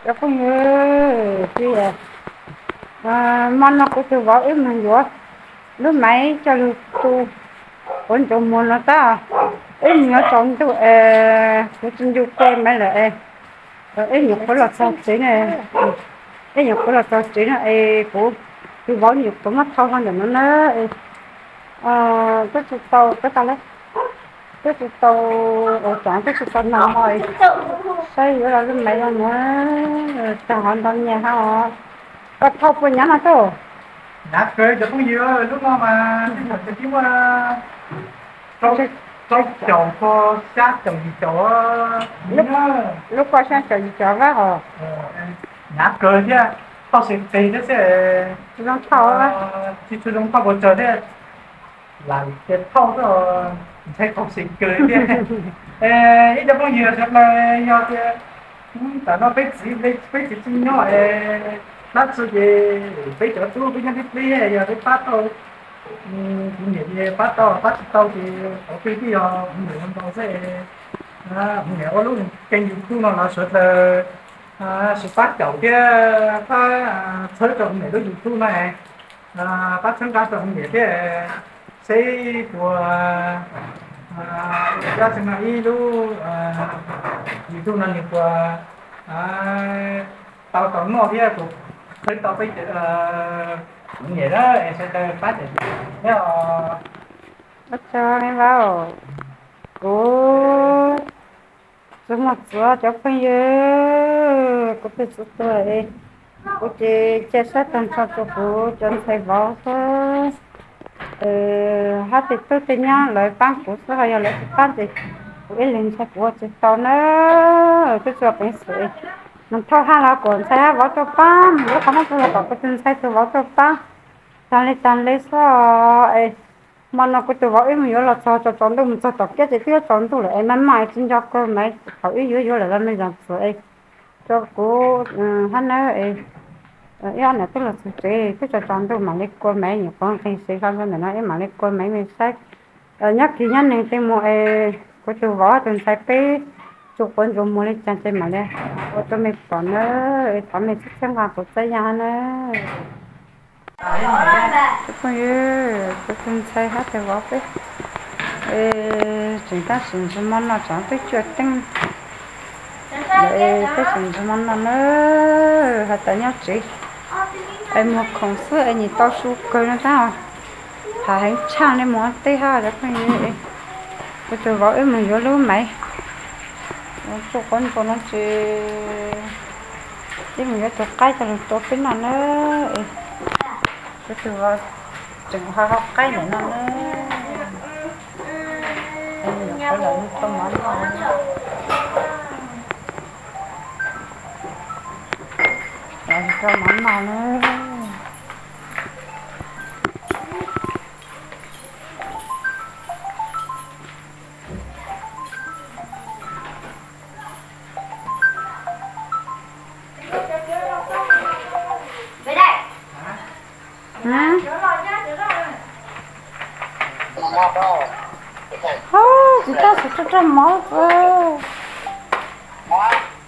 Cov phooj ywg, hmo no kuv tus vauv wb mus yuav lub maiv coj lug tu quav ntsuas muag no tab. Wb mus yuav tsaus ntuj es kuv tsis ncu kua maiv lawm es wb nyuam qhuav los txog tsev, wb nyuam qhuav los txog tsev no es kuv tus vauv nyuam qhuav muab thau hlo ntawm no na. Twb tsis tau, twb tsis tau, ua tseem twb tsis tau nag hmo, saib yuav los lub maiv no na, tag hov ntau nyias hab os. Koj thauj puas hnyav no tau? Hnyav kawg cov phooj ywg, lub no mas tej thaum twg twb muaj rau caum txog xya caum yim caum. Lub ko xya caum yim caum vab os. Hnyav kawg thiab, thauj xis qis thiab xwb, tsis zoo thauj, tsis tshua zoo thauj pes tsawg thiab. Lam tias thauj xwb, ntshai thauj xis kawg thiab. Ib cov phooj ywg sawv daws, yog tias tam no peb txiv, peb txiv tsis nyob es dab tsi ces peb cov tub peb nyob deb deb, yog peb pab tau kuv niam ces pab tau, pab tsis tau ces qhov twg twb yog kuv niam ua ntau xwb. Kuv niam ua lub kênh YouTube no los sawv daws sis pab caum thiab pab txhawb rau kuv niam lub YouTube no, pab txhawb nqa rau kuv niam thiab, seb puas, ib lub YouTube no nws puas tau tau noj thiab puas txhawb tau peb kuv niam na, es sawv daws pab cam thiab os. Ua tsaug me vauv, kuv txwv muag txwv cov phooj ywg, kuv twb txwv tuag, kuv ces cia sab tag nrho rau kuv cov ntxhais vauv xwb, hab tej tub tej nyab lawv pab kuv xwb, ho yog lawv tsis pab ces kuv ib leeg ntshai kuv ua tsis tau na. Twb tsuas peev xwm mus thauj hab los kom ntxhais hab vauv tuaj pab, mus yuav qhov no rau los kom kuv tus ntxhais tus vauv tuaj pab, tag li tag li xwb. Es hmo no kuv tus vauv wb mus yuav los txog tsaus tsaus ntuj, mus txog tom kiab ces twb yuav tsaus ntuj lawm es maj mam tsis nco kua maiv, thaum wb yuav yuav lawm los me zos txuas es rau kuv hab nawb. Ib ob niam twb los txog tsev twb tsaus tsaus ntuj mam li kua maiv, nyuam qhuav nqis sev hlo ntawm no wb mam li kua maiv me saib. Nyob kiag nyob neeg tej mus es kuv tus vauv tus ntxhais peb tsuj quav ntsuas muag li cas ces mam li ua rau mej pom na. Thov mej txhawb txhawb nqa kuv txhab yaj na. Cov phooj ywg, kuv tus ntxhais hab tus vauv peb tseem tab sim ntsws mov noj, tsam twb cuaj teev lawm es peb tseem ntsws mov noj na. Has tas nyob tsev es muag khoom xwb es nyiam tau su kawg no tab. Tham heev tshaj li mus ua teb hab cov phooj ywg. Kuv tus vauv wb mus yuav lub maiv, tsuj quav ntsuas no ces wb mus yuav tus qaib coj lug tua peb noj na. Kuv tus vauv tseem ho hau qaib ntawm no na. Tua mov noj, tua mov noj na. Tsis tab xav rau mov,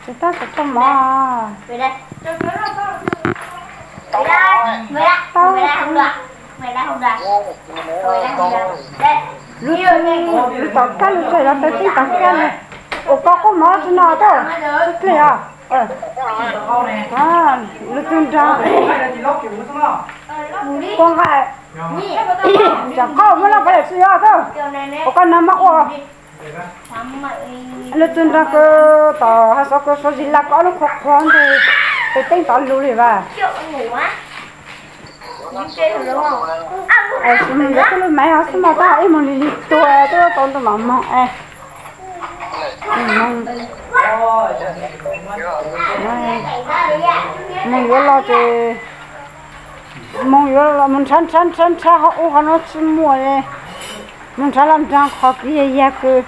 tsis tab xav rau mov. Tau, lub, lub tom kab lub tsev los tau tib tom kab ne. Ua koj qub mov tsis no tau, tsis plig os. Lub tug nrag, kua nqaij, tsam qhov muab loj pab yam tsis yuav tau. Ua koj nag mab ua. Lub tug nrag kws tom hav xov kws suav zis laj koj lub qhuav qhuav ntug, tes teeb tov lug li vas. Sim mus yuav tub lub maiv ho xwb mog, tab ib moog li li tuag tub tau ntu mam moog es. Moog yuav los ces moog yuav los moog nrhav nrhav nrhav nrhav ho ub ho no tsis muaj, moog nrhav los nraag qhov kev yag yag kws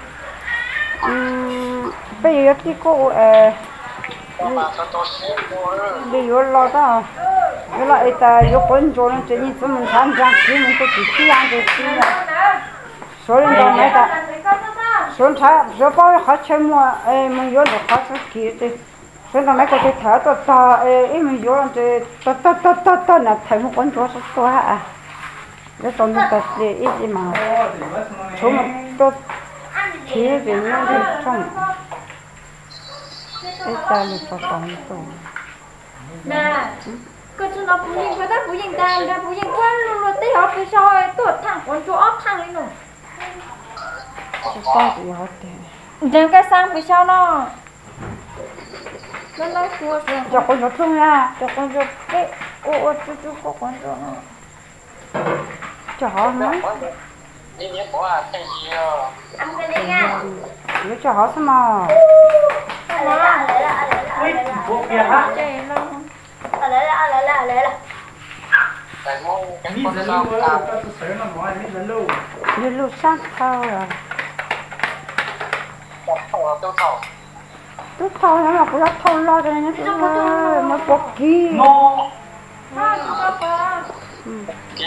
peb yuav yuav tib kub li yuav los tab, yuav los es tas yuav quav ntsuas no ces yeej txwv moog nrhav nraag kev moog txug tim tib ntug tib. Suav li ntawd mas tas, suav nrhav suav paub qhov chaw muaj, moog yuav ntawm qhov txuj kev tes Sawv ntawm no kuv tus thawv tuaj txog es ib mus yuav ntes tag tag tag tag na, thawv mus quav ntsuav sab tua ha. Yuav tau ntuj tag li ib li mas tshuav mus tua thiab ces nyob li tsoom ib tag li tau tau tus. Koj tsis nov puv yeej, koj tab puv yeej tas, nkag puv yeej kuab luag luag teb hov pes sau tuaj thaaj quav ntsuag ob thaaj li no. Nreeg kaj xaa pes sau no. Cov quav ntsuag rooj na, cov quav ntsuag peb ua ua tsuj tsuj koj quav ntsuag no. Cov hov na. Yuav cov hov xwb mas. Yog lub sab thau los. Tub thau no mas kuv yuav thau loj rau neb, muab puab kig.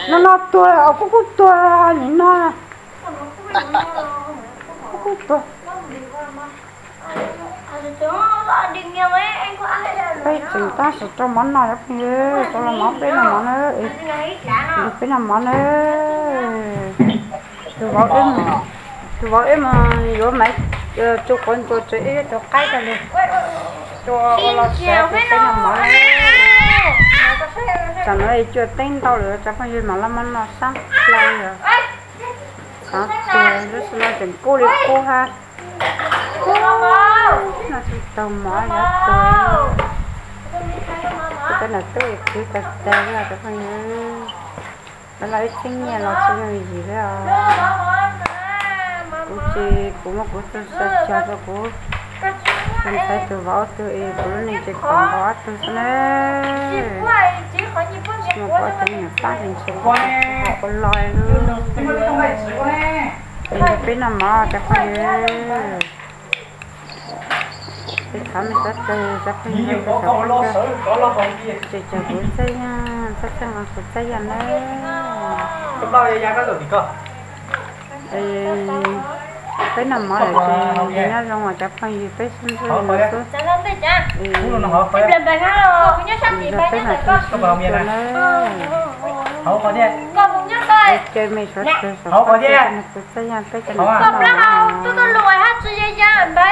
No no tuag, kuj kuj tuag li no. Kuj kuj tuag. Peb tseem tab sis rau mov noj, cov phooj ywg, rau los mov peb noj mov na. Peb noj mov na. Tus vauv, tus vauv ib mus yuav maiv tsu quav ntsuag tsev ib tug qaib rau li. Tua ua los siav peb noj mov na. Tsam no cuaj teeb ntau lawm, cov phooj ywg, mam li mov noj sab plaws os. Xav tuag lub sij no tseem kub li kub hab. Noj tsis tau mov yuav tuag. Kuv cov nam tub es khwv tag tag li cov phooj ywg. Lawv los ib txhiab nyiaj los tsis yooj yim li os. Kuv tsis, kuv muab kuv txoj sia cog rau kuv tus ntxhais tus vauv ob tug es kuv lub neej ces kom nkaus ob tug xwb na. Tsis muaj kuv ob tug me nyuam tab sis ntshe kuv ua los lawm. Es peb noj mov cov phooj ywg. Peb thov mej sawv daws cov phooj ywg, ces cov kuv txaj yaj, txaj txaj kuv txaj yaj na. Peb noj mov lawm ces nyob zoo os cov phooj ywg, peb sib ntsib dua xwb. Yog peb mam tsis sib ntsib dua na. Ua tsaug mej sawv daws, kuv txaj yaj, peb cov nam tub txaj yaj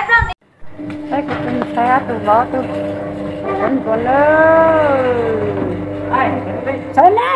na. Peb kuv tus ntxhais ob tug vauv ob tug, kuv ntxuav na. Sawv ne.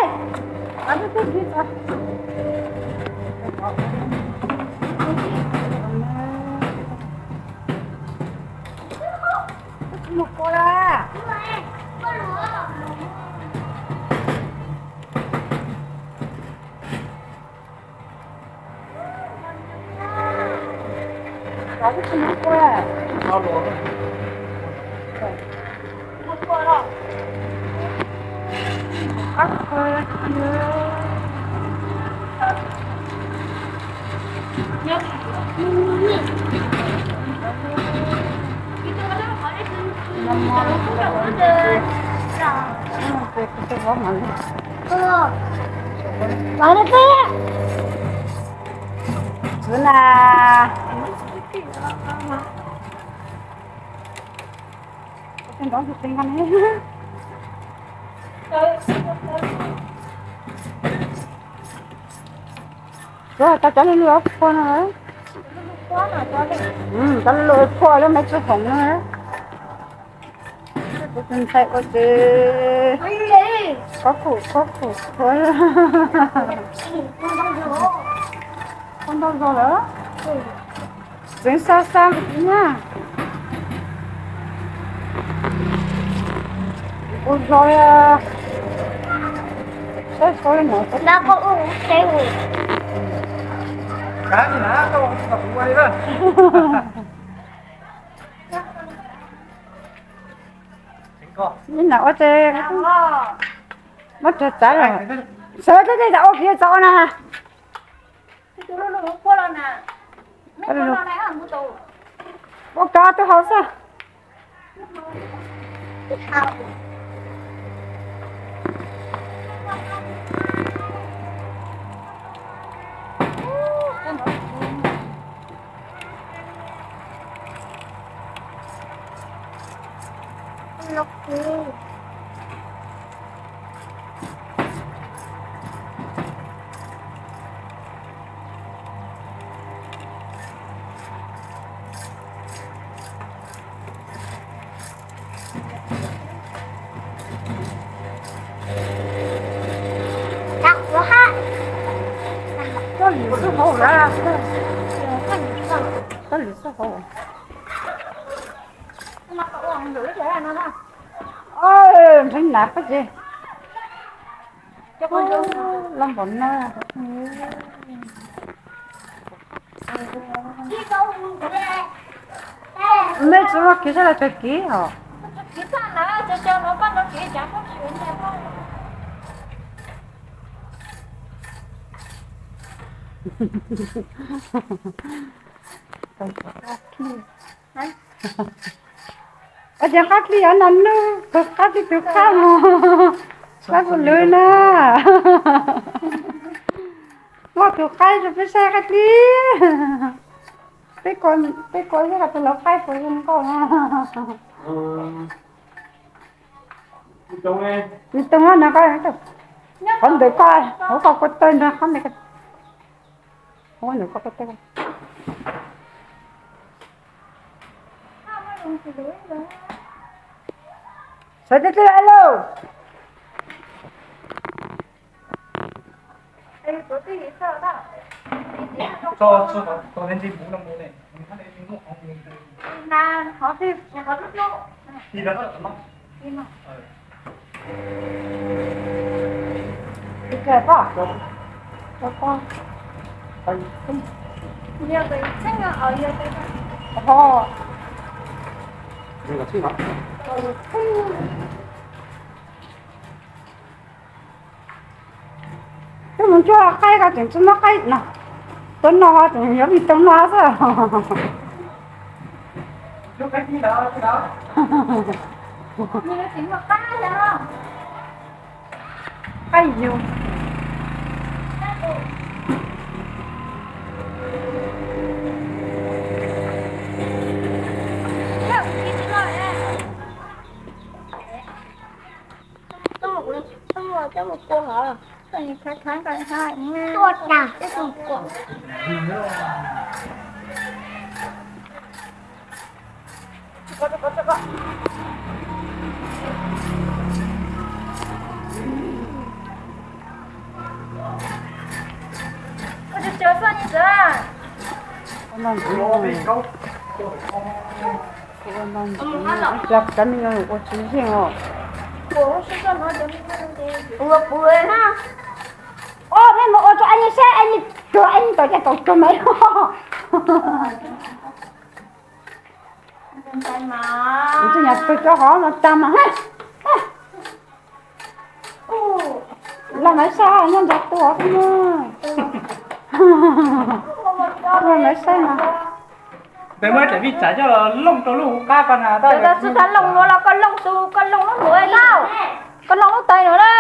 Txwv na. Tau cov lub lub phua no. Cov lub lub phua lub me tsis hoom no. Kuv tus ntxhais ua ces khob khum khob khum khob ntau zog lawm. Tseev xa xa mus na. Ua zog saib sab no. Ib no ua ces muab rau txav los. Sawv daws tej tau ua kiag txav ua na. Ua kav tus hauv xwb. Txoj lwm xwb hauv, txoj lwm xwb hauv. Nrhiav nas pab tsev. Loj npaum no. Nej tsis muaj kev sab los tag kev hos. Ua cas qab dlig no nug tus qab dlig tus qab mus, qab tus lwm na. Muaj tus qaib rau peb saib qab dlig. Peb kua, peb kua xwb, tus laus qaib puas zoo nkauj no. Nws too no, qhov ntawd koj, hauv koj kua tawg ntag, qhov ntawd, hauv ntawd koj kua tawg. Sawv tiag tiag lauj. Twb mus cuag qaib ko tseem tsis muaj qaib no, tuav no tseem yuav vim tau no xwb. Qaib yug. Tuaj na, ib tug kuam. Ua tsaug ntxiv, ua tsaug ntxiv, ua tsaug ntxiv, ua tsaug ntxiv, ua tsaug ntxiv, ua tsaug ntxiv. Ua puas na. Ua, nej mus ua rau Añi saib, Añi tuag, Añi tau cas tau tuag mas. Tus nyuam tus cov hov no tag mas. Los mas saib nyob ntawd tuaj xwb na. Los mas saib mas. Ntawd muab daim vij tsam coj los looj rau lub hauv qab ko na. Ntawd tsis tas looj nuav los koj looj xu, koj looj lub nuav tau. Koj looj lub tais nuav na.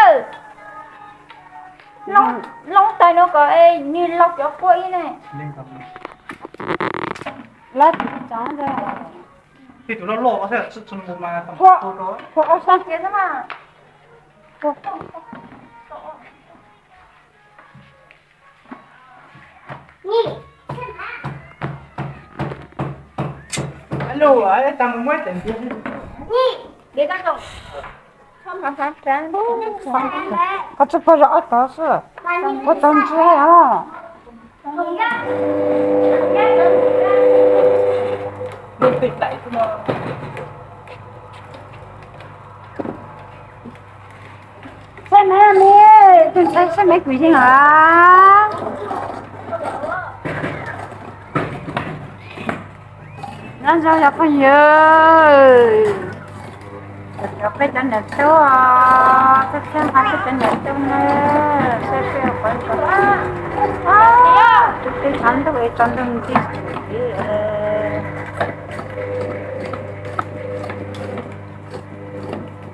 Looj, looj lub tais nuav kom nwg laug cov kua ib ne. Lawv tus loj loj, tus loj loj, ua ob sab kiag xwb mas. Alo, tag mus muab cov ntiav. Qhov tsis pom zog ob tog xwb, ua tau ntsia os. Saib mas me, tus ntxhais saib mas kuv yeej os. Nyob zoo cov phooj ywg, cov peb cov niam tub, peb txhua qhov peb cov niam tub na, saib peb ua qhov tus twb tsaus ntuj es tsaus ntuj nti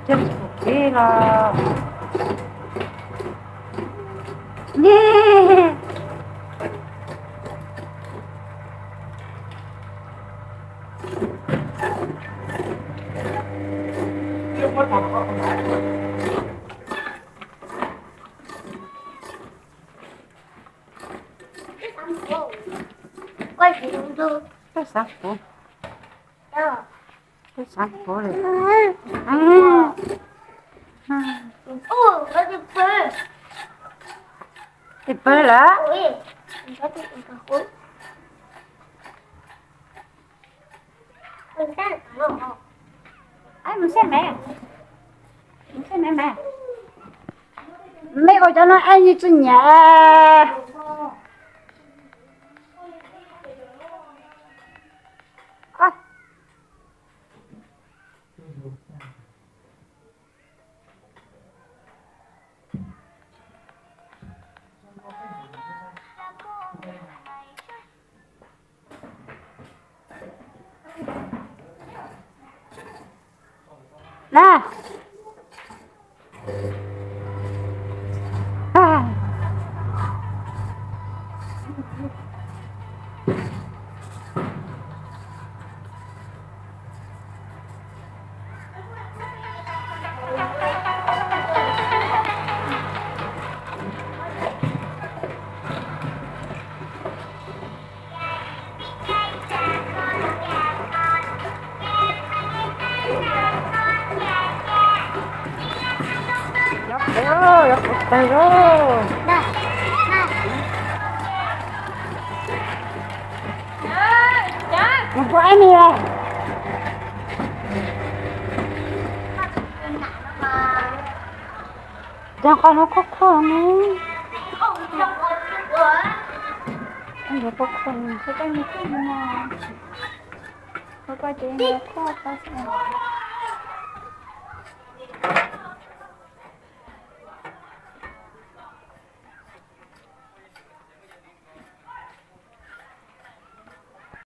thiab tsis pom kev los. Koj xav puv, koj xav puv li. Tis pawg lawm. Mus saib me, mus saib me mas. Mej ua cov no es nyias tsis nyiam. Na. Yuav puv lauj, yuav puv tawg lauj. Mus puv ib me. Cov qos no khuaj khuaj ne. Khuaj khuaj, khuaj khuaj ces khuaj tau xwb.